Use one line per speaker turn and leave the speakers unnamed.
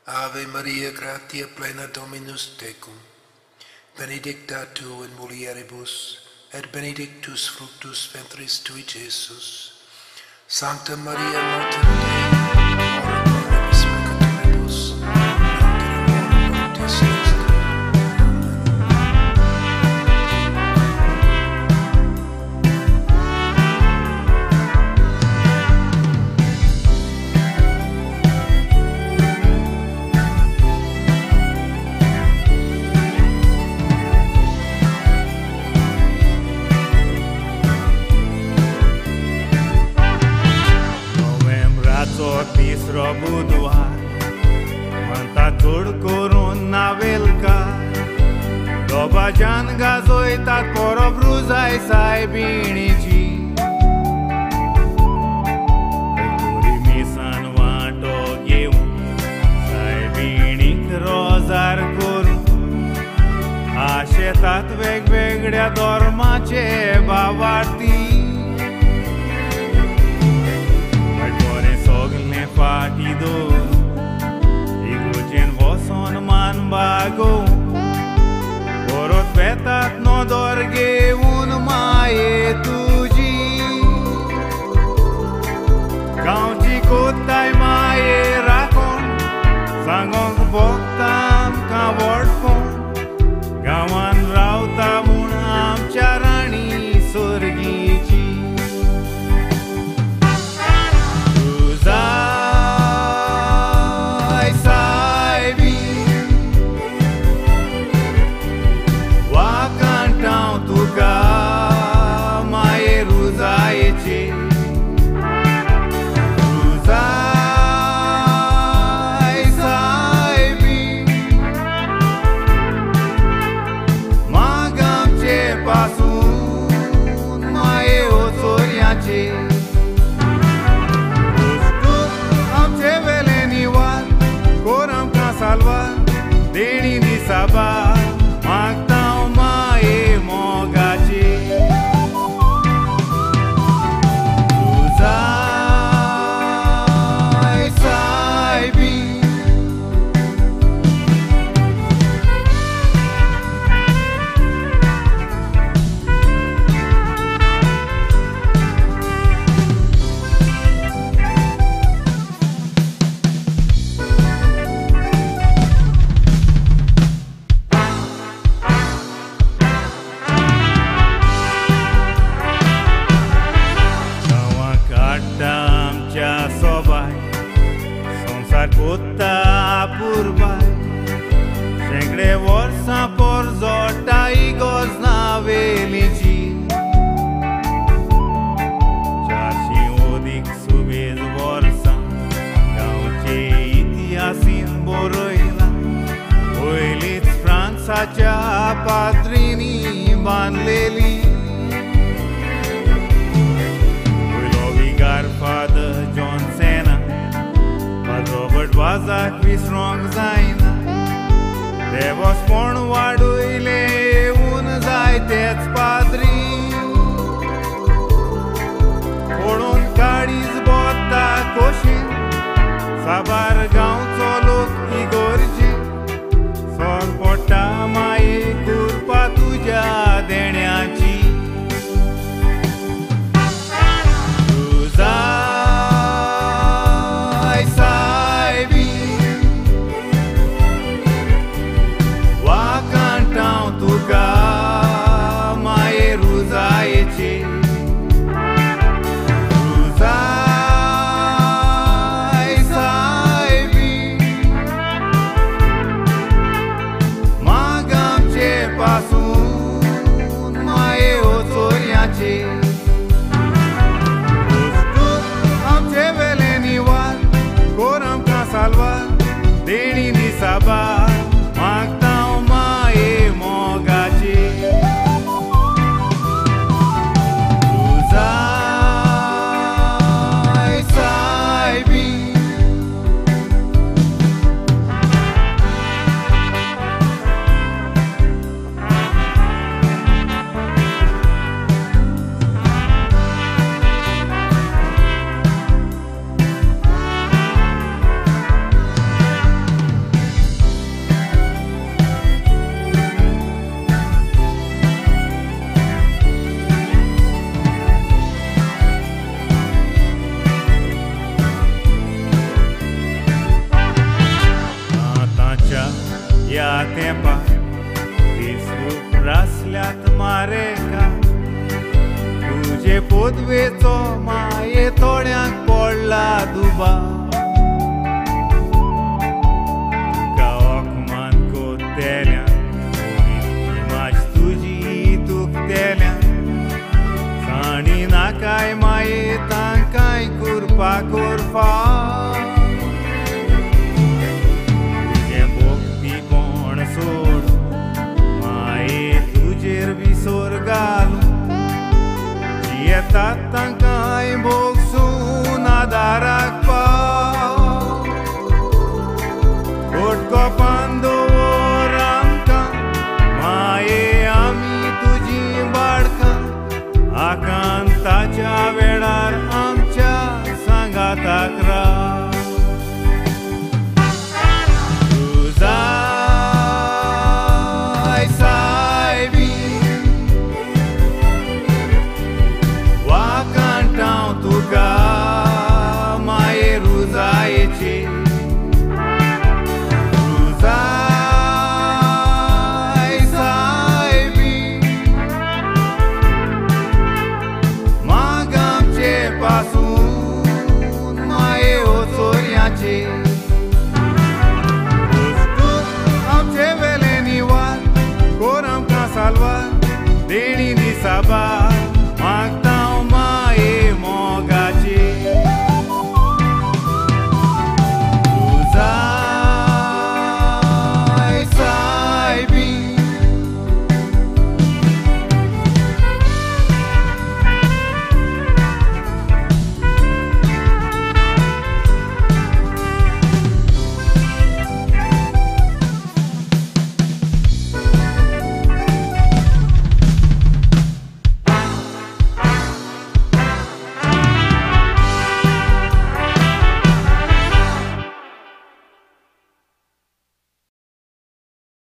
Ave Maria, gratia plena Dominus tecum, benedicta tu in mulieribus, et benedictus fructus ventris tui, Iesus. Sancta Maria, Mater Dei, ora pro nobis peccatoribus, nunc et in hora mortis nostre. Amen.
तिसरो बुधवार म्हणटा चड करून नावेलकार दोबाजान गाजयतात परब रुजाय सायबिणीची एकूरी मिसान वांटो घेवन सायबिणीक रोजार करून आशेतात वेगवेगळ्या धर्माचे बावार्थी सगलें फाटी दवरून इगोजेन वसोन मान बागोवन परत वेतात नदर घेवन माये तुजी गांवची कोताय माये राखोन सांगोंक भोगता आमकां व्हडपण गांवान रावता म्हूण आमच्या राणी सर्गीची. शेंकडे वर्सां पोरजोटा इगोज नावेलीची 400 अदीक सुबेज वर्सां गांवचे इतिहासीन बरयलां पयलींच फ्रांसाच्या पाद्रींनी बांदलेली पयलो विगार फादर जॉन सेना फादर रॉबर्ट वाजाक विसरोंक जायना देवस्पण वाडयलें येवन जायतेच पाद्री पळोवन काळीज बोत्ता कोशीन साबार गांवचो लोक इगोर्जी सोर पडटा माये कुरपा तुज्या देण्याची. आमचे वेले निवार कोर आमकां साल्वार देणी दिसाबार मागता माये मोगाची. रुजाय सायबी. तेंपा दीस रासल्यात मारेका तुजे पोदवेचो माये थोड्यांक पडला दुबा।